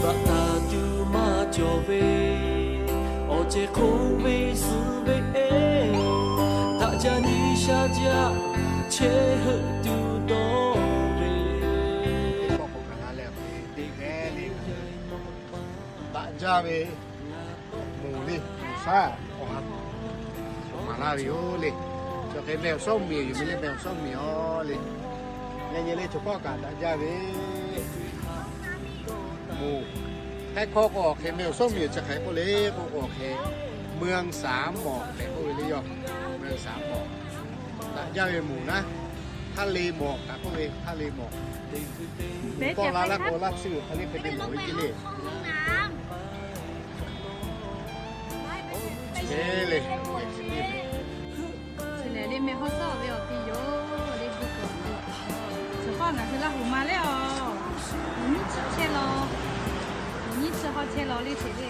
Taˇ tuˬ maˇ cawˬ ve, awˬ cehˬ hk'oˆ ve suh ve, daꞈ jaˇ nyi sha jaˇ, chehˇ heuˆ tuˬ dawˇ ve. Daꞈ jaˇ ve moˬ le, moˬ shaˉ awˬ ha maˍ laˇ ve yoˬ le. Chaw hk'e meh awˬ shawˉ miˬ yoˬ, meh le meh awˬ shawˉ miˬ a le. Yaꞈ nyi le chaw hpawˇ kaꞈ daꞈ jaˇ ve moˬ. Hk'e hk'aw k'o awˬ hk'e meh awˬ shawˉ miˬ yoˬ, chi hk'e k'oˆ le k'o k'o awˬ hk'e เมืองสามหมอก hk'e k'oˆ ve le yoˬ. เมืองสามหมอก daꞈ jaˇ ve moˬ naˉ. Htaˇ le mawˬ kaꞈ k'oˆ ve, htaˇ le mawˬ. Moˬ tawˆ la laˇ k'o laˇ tsuhˇ hk'e le hk'e te mawˬ ve ce le. Lehˬ le meh hawˉ sawˉ ve awˬ pi yoˬ le, gu kawꞈ ve. Chaw hpawˇ ngaˬ hui Laˇ huˍ ma lehˬ a, moˬ nyiˇ chi chehˇ law, moˬ nyiˇ chi hawˉ chehˇ law le ce le.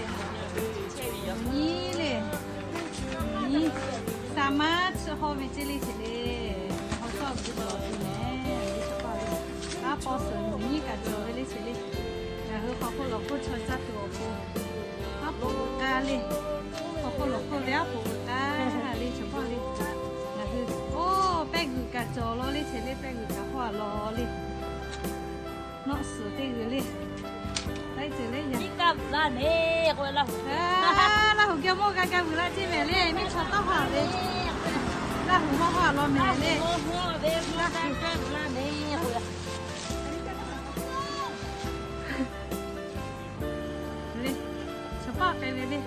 Moˬ nyiˇ le, moˬ nyiˇ, saˍ maˇ chi hawˉ ve ce le ce le. Meh hawˉ sawˉ ve gu kawꞈ ve meh le, chaw hpawˇ ve. Aˉ paw suhˍ moˬ nyiˇ kaꞈ cawˬ ve le ce le. Ngaˬ hui hk'aw hk'oˆ lawˬ hk'oˆ chaw caˇ tuˬ awˬ pon aˉ poꞈ k'aˇ le. Hk'aw hk'oˆ lawˬ hk'oˆ ve aˉ poꞈ k'aˇ le chaw hpawˇ le. Ngaˬ hui oˇ pehˇ g'uiˬ kaꞈ cawˬ law le ce le, pehˇ g'uiˬ kaꞈ hawˉ a law le. Nawˆ suhˍ teˇ g'uiˬ le. Taiˉ ceuˬ le yaꞈ. Laˇ huˍ geh mawˇ g'a g'a vuiˬ la ce mehˍ le, miˇ chaw tawˇ haˍ ve. Laˇ huˍ mawˇ hawˉ a law mehˍ le. Chaw hpawˇ k'ai ve le.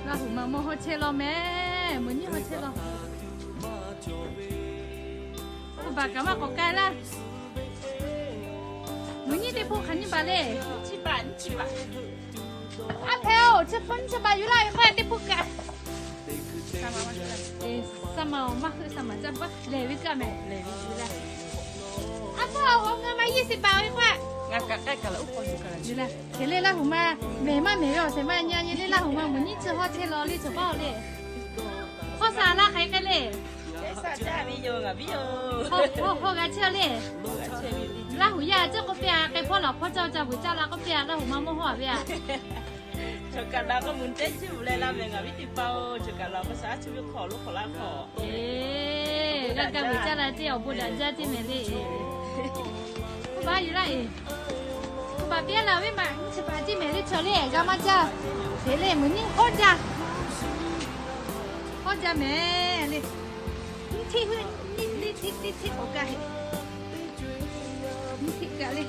Laˇ huˍ ma mawˇ hawˉ chehˇ law mehˍ, moˬ nyiˇ hawˉ chehˇ law. Oˇ baˬ kaꞈ maˇ k'awꞈ k'ai laˇ. Moˬ nyiˇ teˇ hpoˆ hk'aˬ nyiˇ baˬ le. Aˉ hpehꞈ-oˬ, chi hpfuhˇ chi baˬ yuˬ laˇ ve k'o teˇ hpoˆ kaꞈ. Saˍ maˍ maˇ heuˆ, saˍ maˍ caˇ paˉ lehˬ ve kaꞈ mehˍ. Aˉ hpehꞈ-oˬ, ngaˬ ma ยี่สิบบาท ve k'o. Hk'e le Laˇ huˍ ma mehˍ maˇ mehˍ ve awˬ shehˍ maˇ nyi nyi le, Laˇ huˍ ma moˬ nyiˇ chi hawˉ chehˇ law le chaw hpawˇ le. Hk'awˇ saˍ laˇ hk'aˬ hk'e le. Hk'awˇ g'a chehˇ le. Laˇ huˍ yaˇ ceˇ k'oˆ piˇ-a, k'ai hpawˇ laˬ hk'awˇ caˇ ca vuiˬ caˇ la k'oˆ piˇ-a, Laˇ huˍ ma mawˇ hawˉ-a ve-a. Chaw kaꞈ la k'o mvuhˬ teˇ chi vuiˬ leh la mehˍ, ngaˬ viˉ teˇ hpaˍ-oˬ, chaw kaꞈ la k'o shaˍ a chi ve hk'aw lo hk'awꞈ laˇ hk'awꞈ. G'a gaˇ vuiˬ caˇ la ceˇ, awˬ bon daꞈ jaˇ ceˇ mehˍ le. K'oˆ baˬ yuˬ laˇ-eˬ. K'oˆ baˬ piˇ-a laˬ ve maˬ nyiˇ chi paˍ ceˇ mehˍ le, chaw le g'a maˇ jaˇ. Hk'e le moˬ nyiˇ hawˉ jaˇ. Hawˉ jaˇ mehˍ le. Nyiˇ hteˆ, nyiˇ hteˆ, nyiˇ hteˆ k'awꞈ kaˇ heˆ. Nyiˇ hteˆ kaꞈ le.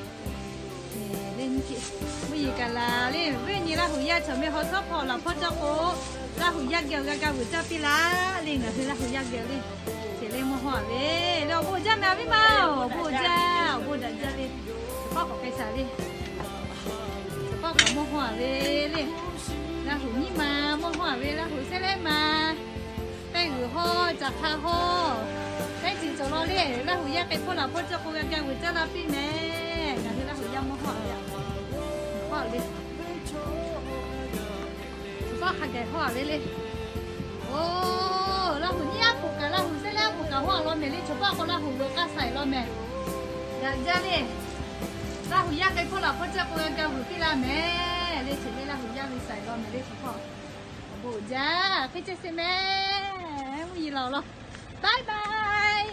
Mvuhˇ yeˬ kaꞈ laˬ le, venˇ nyi Laˇ huˍ yaˇ chaw meh haw tawˇ hkawˇ laˬ hpawˇ cawˇ k'o, Laˇ huˍ yaˇ geh awˬ g'a gaˇ vuiˬ caˇ piˇ laˇ le, ngaˬ hui Laˇ huˍ yaˇ geh le. Hk'e le mawˇ hawˉ-a ve le, awˬ bon jaˇ mehˍ a viˉ maˬ-oˬ, awˬ bon jaˇ, awˬ bon daꞈ jaˇ le. Chaw hpawˇ k'awꞈ k'ai shaˍ le. Chaw hpawˇ k'awꞈ mawˇ hawˉ-a ve le. Laˇ huˍ nyiˇ ma mawˇ hawˉ-a ve, Laˇ huˍ shehˉ lehˉ ma. Pehˇ g'uiˬ hawˉ, caˬ hk'a hawˉ, pehˇ ciˬ cawˬ law le. Laˇ huˍ yaˇ k'ai hpawˇ laˬ hpawˇ cawˇ k'o g'a gaˇ vuiˬ caˇ la piˇ mehˍ. Ngaˬ hui Laˇ huˍ yaˇ mawˇ hawˉ-a ve, hawˉ-a le. Chaw hpawˇ hk'a gaˬ hawˉ-a ve le. Oˬ, Laˇ huˍ nyiˇ aˉ poꞈ kaꞈ, Laˇ huˍ shehˉ lehˉ aˉ poꞈ kaꞈ hawˉ-a law mehˍ le. Chaw hpawˇ k'o Laˇ huˍ lo k'aˇ shaiˍ law mehˍ. Daꞈ jaˇ le. Laˇ huˍ yaˇ k'ai hpawˇ laˬ hpawˇ cawˇ k'o g'a gaˇ vuiˬ piˇ la mehˍ le. Chi le Laˇ huˍ yaˇ ve shaiˍ law mehˍ le chaw hpawˇ. Awˬ bon uiˍ jaˇ, hk'e chehˇ sheˍ mehˍ. Mvuhˇ yeˬ laˬ-oˬ law. Bye bye.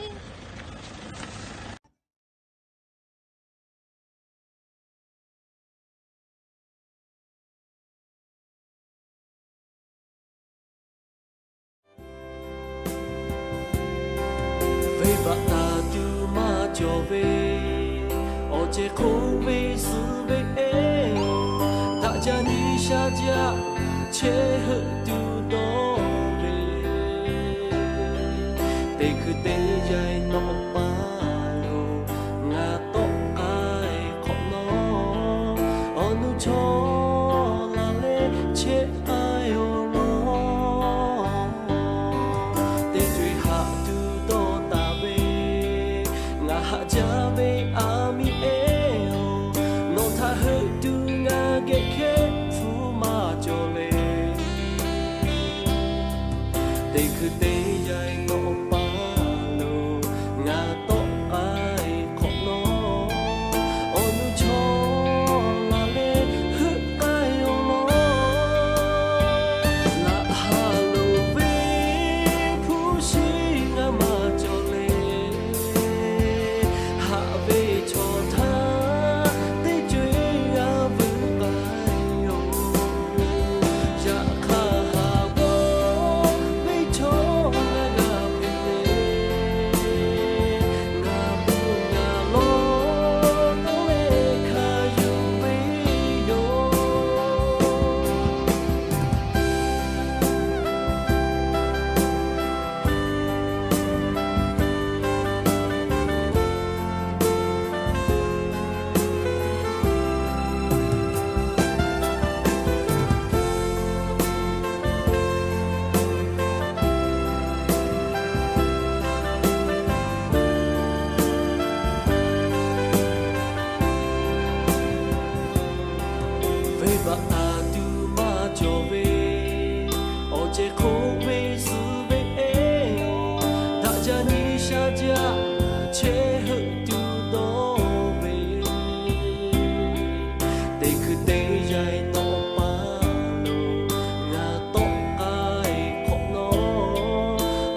Venˇbaˆ taˍ tuˬ maˇ cawˬ ve, awˬ cehˬ hk'oˆ ve suh ve, daꞈ jaˇ nyi sha jaˇ, chehˇ heuˆ tuˬ dawˇ ve, teˇ hkui teˇ yanˇ nawˬ pa lo ngaˬ tawˆ k'ai hk'awꞈ nawˉ, awˬ nu chaw la leh chehˇ k'ai-oˬ law. Teˇ co-e haꞈ tuˬ dawˇ taˍ ve, ngaˬ haꞈ jaˇ ve a miˇ ehˉ-oˬ, nawˬ htaꞈ heuˆ tuˬ ngaˬ geh hkehˉ hpu maˇ cawˬ le. Teˇ hkui teˇ yanˇ nawˬ pa lo ngaˬ tawˆ k'ai hk'awꞈ nawˉ, awˬ nu chaw la Vaꞈ taˍ tuˬ maˇ cawˬ ve, awˬ cehˬ hk'oˆ ve suh ve ehˉ-oˬ, daꞈ jaˇ nyi sha jaˇ chehˇ heuˆ tuˬ dawˇ ve, teˇ hkui teˇ yanˇ nawˬ pa lo ngaˬ tawˆ k'ai hk'awꞈ nawˉ,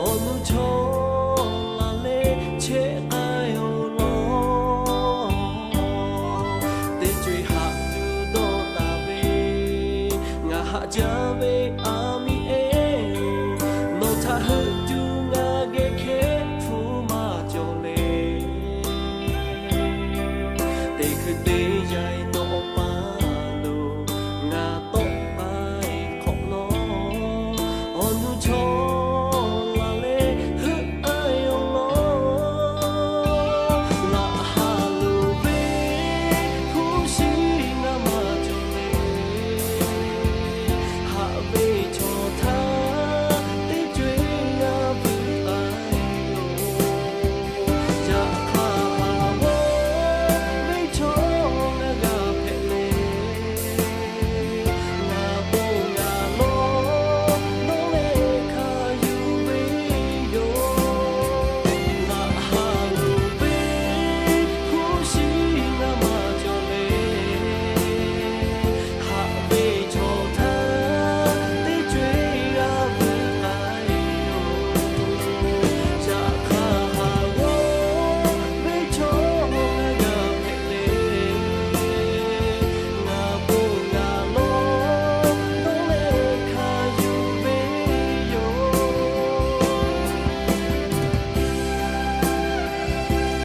awˬ nu chaw laˬ leh chehˇ k'ai-oˬ law. Teˇ co-e haꞈ tuˬ dawˇ taˍ ve, ngaˬ haꞈ jaˇ ve